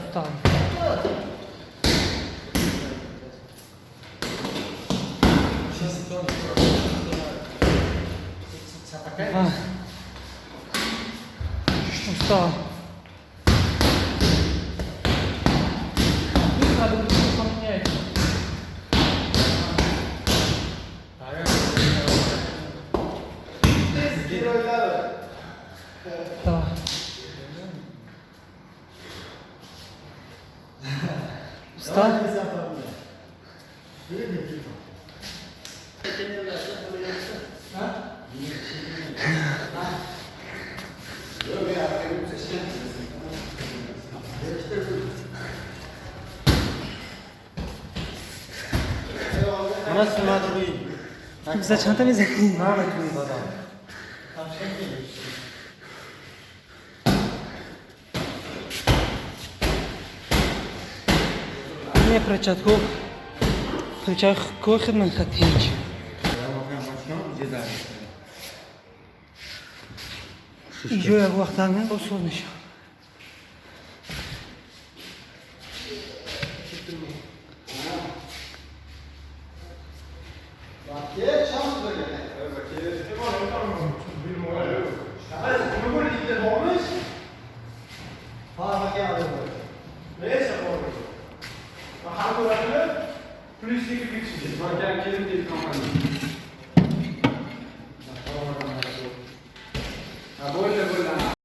Устал. Два. Устал. Надо поменять. Давай. Устал? За чанда мезанӣ? Не перчатку. Перчатку хидмат хатинч. Инҷо як вақт ҳамин боз мешавад.